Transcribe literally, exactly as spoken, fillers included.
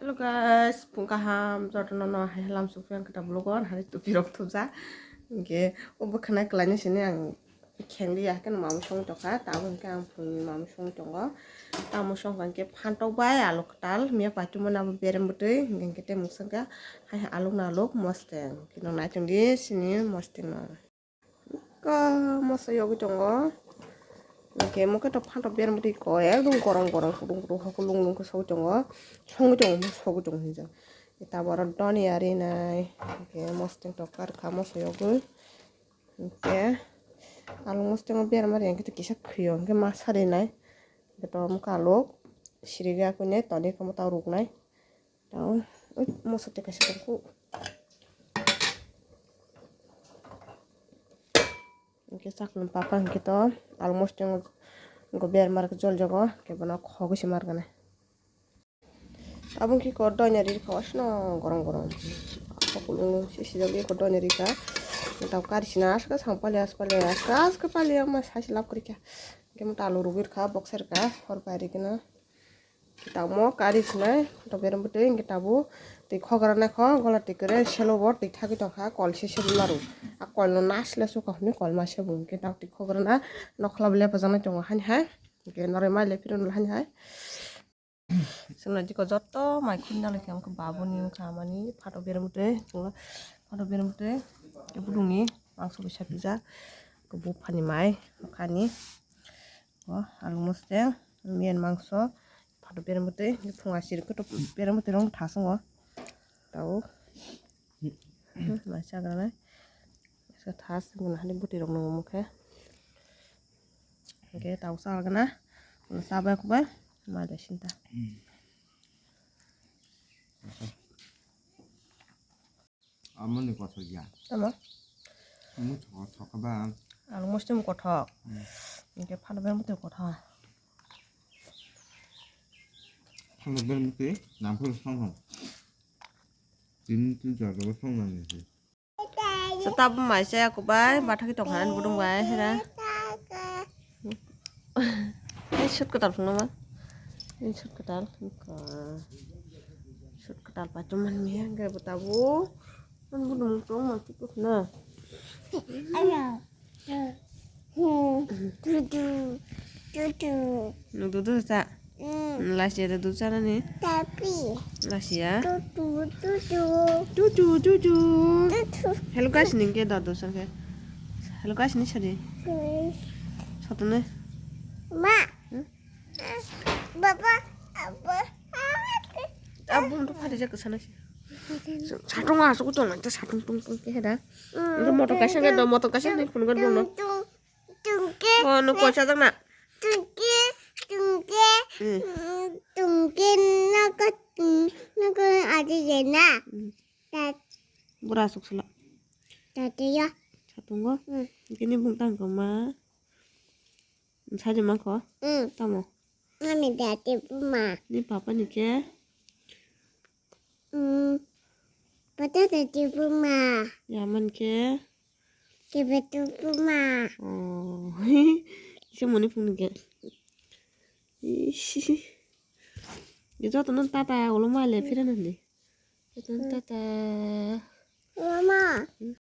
Hello guys, phung kaham jotono no hai lam sukphi ang kita vlog o hari tupi rok thupjak. Hingke o bwkhana kwlaini sini ang khengli ya, haikhe no mamung song tongkha, tabuk hingke ang phungni mamung song tongo. Tamo song hingke phantok bai alu kwtal, miya paituma nabo berem bwtwi, hingke tei mung songkha hai aluk naluk mosteng. Kino naitung di sini mosteng no. Ka moso yogwi tongo. Hingke mokhe to phantok berem bwtwi ko ekdom gorong gorong kudung kudung hokhe lung lung khe sogwi tongo. Songwi tongo, sogwi tongo hinjak. Tabuk aro doniya rinai. Hingke mosteng tokar kha moso yogwi. Hingke alu mosteng o berma ri hingke kisa khriyo hingke masa rinai. Hingke to mokhe alu siriga kune toni khe mota ruknai. Tao, ui, moso tei kaisa tongkhu. Hingke chakni papa hingke to almost go bermar jol jogo, hingke bono khogwi se mar gana. Abo hingke ko doina ri kha, asno gorong gorong. Ako kulu se sijak ko doina ri kha. Tao kari sina aska sang pali, aska pali, aska, aska pali ama sai se lab kori kha. Hingke mo talo rugwi kha, boxer kha, hor pai ri khe no. Tamo kari sinai, to berem bwtwi hingke tabuk twi khokra naikho, gola twi kwrwi selo bo twi thagwi tongkha, kol se sebwi maro. A kol no nasle sukha hwnwi kol ma sebwi hingke tabuk twi khokra na nokhola bo lepajaknai tongo hani hai. Hingke noroi mai lephiro nolo hani hai. Chwngno diko joto mai khuni nalai khe wngkha babuni wngkha amani phato berem bwtwi, chwngno phato berem bwtwi, tei budungni mangso bai sapijak, buphani mai, buphani. O alu mosteng, miyan mangso, phato berem bwtwi, phunga sirikhe to berem bwtwi rong thasongo. Tao, hmm, mai chagranai. Sa thas guna hani bwtwi rok nungmukhe. Hingke tao chagana, ulo chabai kubai, mai bai sinta. Hmm. Amoni kothok ya. Tamo? Amoni kothok ba. Alu mosteng kothok. Hmm. Hingke phato berem bwtwi kothok. Phato berem bwtwi, nampol song song. Tini tu jaga song nang ni. Sata bo mai chaya kubai, bathakgwi tongkha ani budung bai, hera. Ai, sut kwtal phunukma. Ai, sut kwtal. Sut kwtal paithum manmiya, hwnkhe bo tabuk. Ani budung tongma sut kwtal na. Dudu, dudu. Nwng dudu cha? Mm. Lasia da dudu chanani? Tapi. Lasia? Dudu, dudu. Dudu, dudu. Dudu. Hello guys, ningke da dudu sangke. Hello guys, ni sadi. Hmm. Satune. Ma. Hmm? Baba, apa? Abum to phari jak sana si. Satung asuk tong nang ta satung tung tung ke da. Mm. Motor kaisa ke do, motor kaisa ni phun gor bono. Tung, tung, tung ke. Oh, no ko sa na. Tung ke, tung ke. Hmm. Mm, tung ke na ka, mm, na ka adi je na. Hmm. Tat. Bura asuk sala. Tat ya. Satung go. Hmm. Kini bung tang ko ma. Saje mangkho? Mm. Tamo? Mami dati buma. Ni papa ni khe? Mm. Pata dati buma. Yaman khe? Kebe tu buma. Oh. Ise moni phung khe. Ish. Ye joto non tata ulo male phira nani. Joto non tata. Mama.